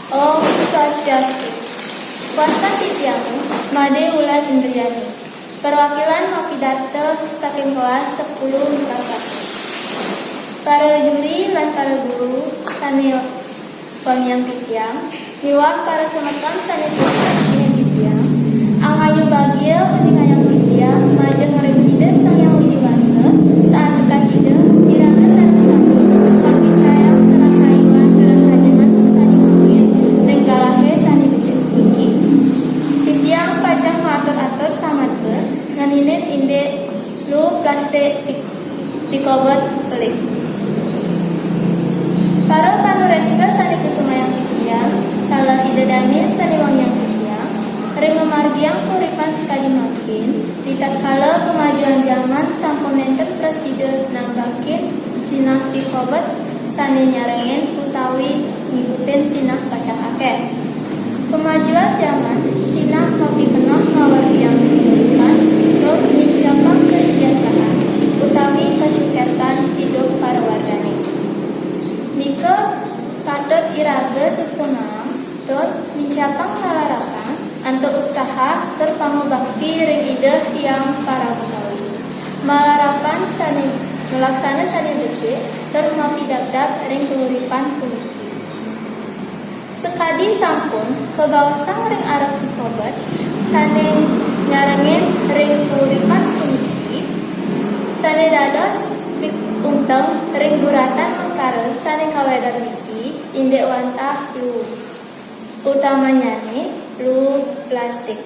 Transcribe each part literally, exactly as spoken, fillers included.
Om Swastiastu. Wastan titiang Made Wulan Indriani, perwakilan mapidarta saking kelas sepuluh MIPA satu. Para juri lan para guru sane wangiang titiang, miwah para semeton sane tunas titiang, angayuh bagia uningayang titiang majeng ring Ida Sang Hyang Widi Wasa, santukan Ida, iraga sareng sami mapicayang karahayuan karahajengan sakadi mangkin ring galahe sane becik puniki. Titiang pacang matur-atur sameton ngeninin indik luh plastik pik-, pikobet pelik. Para panureksa sane kusumayang titiang, taler Ida Dane sane wangiang titiang, ring ngamargiang puripan sakadi mangkin, ritatkala kemajuan jaman sampun nenten prasida nambakin sinah pikobet sane nyarengin utawi ngikutin sinah pacang akeh. Kemajuan jaman sinah mapikenoh ngawerdiang puripan tur nincapang kasejahteraan utawi kasukertan idup para wargane. Nika patut iraga suksemaang tur nincapang larapan antuk usaha tur pangabakti ring Ida Hyang Parama Kawi. Malarapan sane malaksana sane becik tur mapidabdab ring panguripan puniki. Sakadi sampun kabaosang ring arep pikobet sane nyarengin ring panguripan puniki, sane dados pikunteng ring guratan mangkara sane kawedan niki indik wantah luh, utamannyane luh plastik.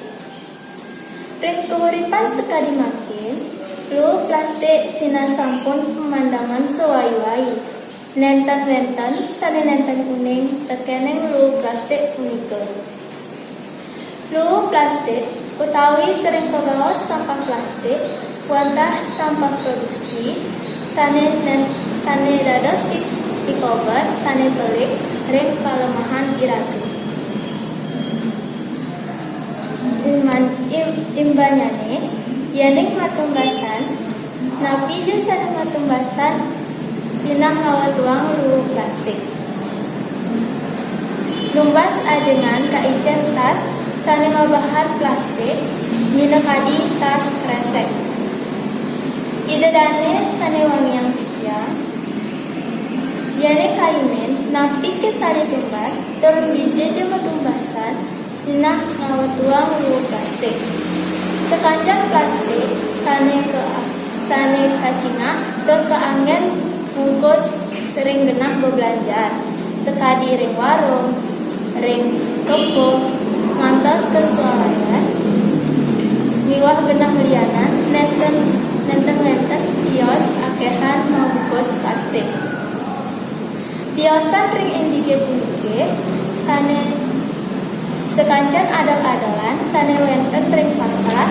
Ring panguripan sakadi mangkin, luh plastik sinah sampun pamandangan sawai-wai. Nenten wenten sane nenten uning tekening luh plastik punika. Luh plastik utawi sering kabaos sampah plastik wantah sampah produksi sane nen-, sane dados pi-, pikobet sane pelik ring palemahan iraga. Iman-, im-, imbannyane, yening matumbasan, napija sane matumbasan sinah ngawetuang luh plastik? Numbas ajengan kaicen tas sane mabahan plastik, minakadi tas kresek. Ida dane sane wangiang titiang, yene kainen, napike sane tumbas, tur dija ja matumbasan, sinah ngawetuang luh plastik. Sakancan plastik sane ka-, sane kacingak tur kaanggen bungkus ring genah bebelanjaan, sakadi ring warung, ring toko, ngantos ka swalayan, miwah genah lianan nenten, nenten wenten kios akehan mabungkus plastik. Tiosan ring indike puniki sane sakancan adel-adelan sane wenten ring pasar,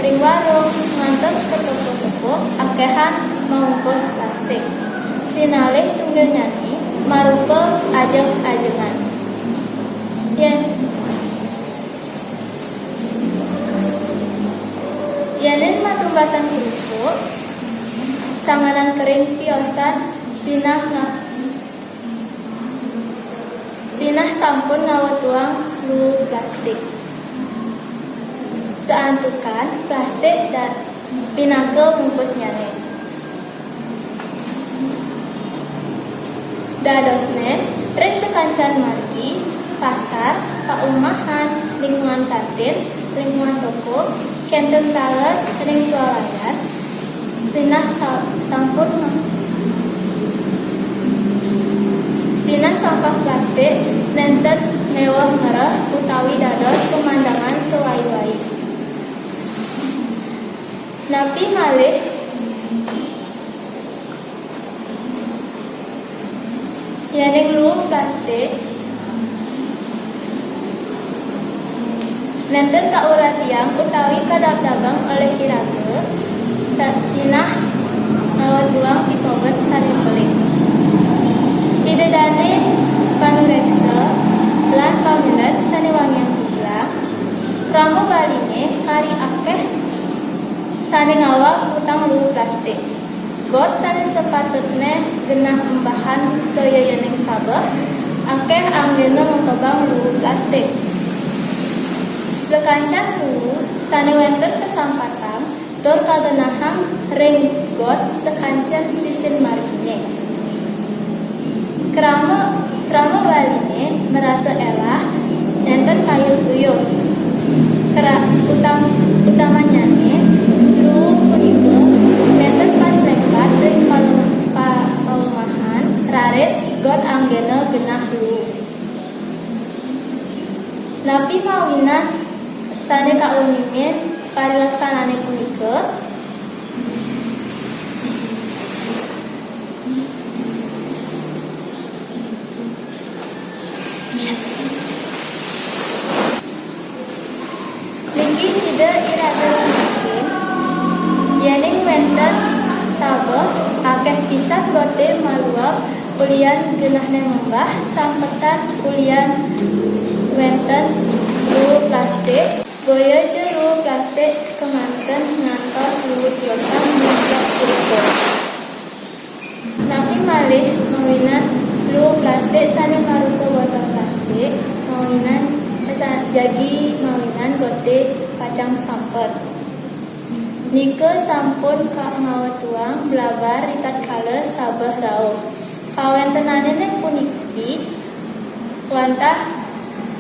ring warung, ngantos ka toko-toko akehan mabungkus plastik. Sinalih tunggilnyane marupa ajeng-ajengan. Yen, yening matumbasan kerupuk, sanganan kering tiosan sinah nga-, sinah sampun ngawetuang luh plastik. Santukan plastik da-, pinaka bungkusnyane. Dadosne, ring sakancan margi, pasar, paumahan, lingkungan kantin, lingkungan toko, kenten taler ring swalayan, sinah sa-, sampun, sinah sampah plastik nenten miwah ngereh utawi dados pemandangan sawai-wai. Napi malih? Yening luh plastik nenten kauratiang utawi kadabdabang olih iraga, sa-, sinah ngawetuang pikobet sane pelik. Ida dane panureksa lan pamilet sane wangiang titiang, krama Baline kari akeh sane ngawag kutang luh plastik. Bot sane sapatutne genah embahan toya yening sabeh, akeh anggena mangka Bang luwu plastik. Sakancan luwu sané wénten kasampatan tur kagenahang ring got sakancan sisin marginé. Krama, krama Baliné marasa élah nénten kayuh-kuyuh. Kra-, utam-, utamannyané luwu punika nénten pas lengkar ring palu-, pa-, paumahan, raris got anggéna genah luwu. Napi mawinan sané kauningin parilaksanané punika? Niki sida iraga cingakin, yéning wénten sabeh akéh pisan goté maluap ulian genahné membah, sampetan ulian wénten luwu plastik, boya ja luwu plastik kamanten ngantos luwu tiosan muncak punika. Napi malih mawinan luwu plastik sané marupa botol plastik, mawinan sa-, jagi mawinan goté pacang sampet. Nika sampun ka-, ngawatuang blabar ritatkala sabeh rauh. Kawéntenanné puniki wantah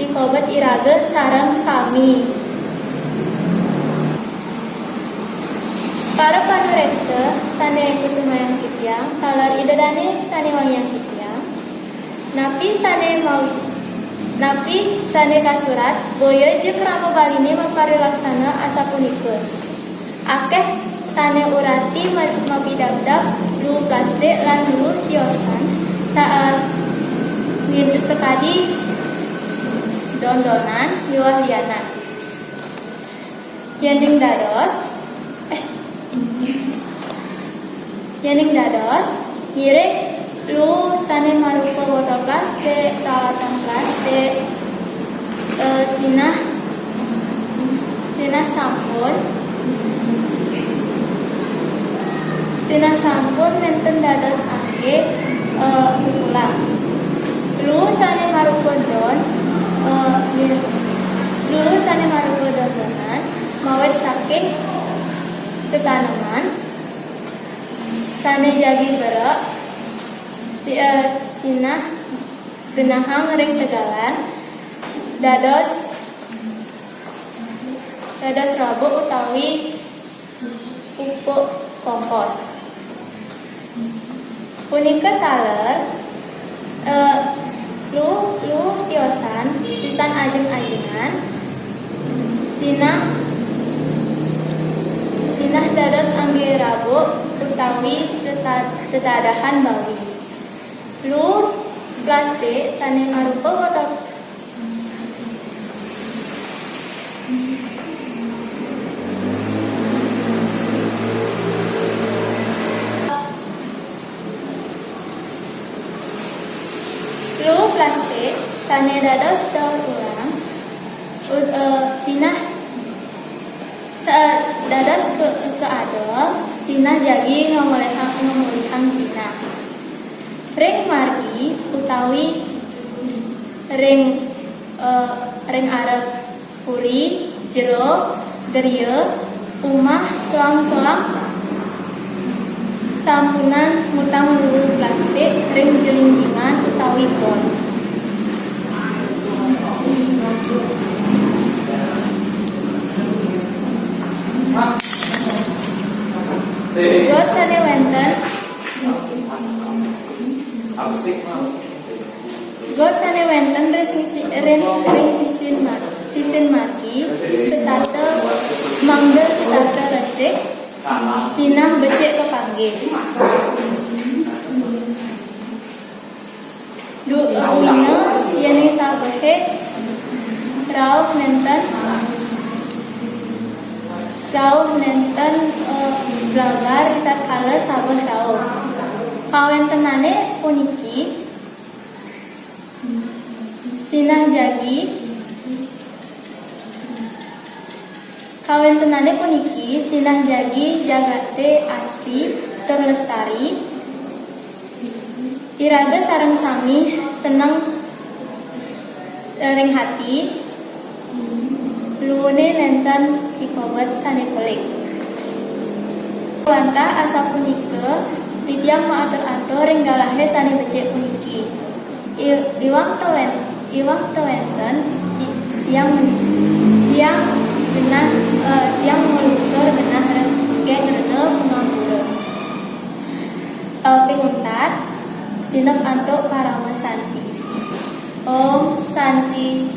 pikobet iraga sareng sami. Para panuréksa sané kusumayang titiang, taler Ida Dané sané wangiang titiang, napi sané mawi-, napi sané kasurat, boya ja krama Baliné maparilaksana asapunika. Akéh sané urati ma-, mapidabdab luwu plastik lan luwu tiosan, sa-, ngintu sakadi dondonan miwah lianan. Yéning dados, eh, yéning dados, ngiring luwu sané marupa botol plastik, peralatan plastik, eh, sinah, sinah sampun, sinah sampun nénten dados anggé, eh, pukulan. Luwu sané marupa don, eh, nggih, luwu sané marupa dondonan, mawit saking tetaneman sané jagi berek, si-, eh, sinah genahang ring tegalan, dados, dados rabuk utawi pupuk kompos. Punika taler, eh, luwu, luwu tiosan, sisan ajeng-ajengan, sinah, sinah dados anggé rabuk utawi teta-, tetadahan bawi. Luwu plastik sané marupa botol Luwu plastik sané dados daur ulang, ud-, eh, sinah, sa-, dados ke-, kaadol, sinah jagi ngamulihang, ngamulihang jinah. Ring margi utawi ring, eh, ring arep puri, jero, griya, umah, soang-soang sampunang ngutang luwu plastik ring jelinjingan utawi got. Got sané wénten Got sané wénten ring sisi, ring, ring sisin mar-, sisin margi, setata mangda setata resik, sinah becik kapanggih. Du-, duwina yéning sabehé rauh nénten, rauh nénten, eh, blabar ritatkala sabeh rauh. Kawéntenané puniki, sinah jagi, kawéntenané puniki sinah jagi jagaté asti tur lestari. Iraga sareng sami seneng, Ring hati, luune nenten ipawet sane pelik. Wantah asapunika, titiang maatur-atur ring galahe sane becik puniki. I-, iwang to wen-, iwang to wenten, i-, tiang, tiang genah, eh, tiang malungsur genah ring geng rena pangampura. Eh, ping untat, sineb antuk parama santi. Om Santi,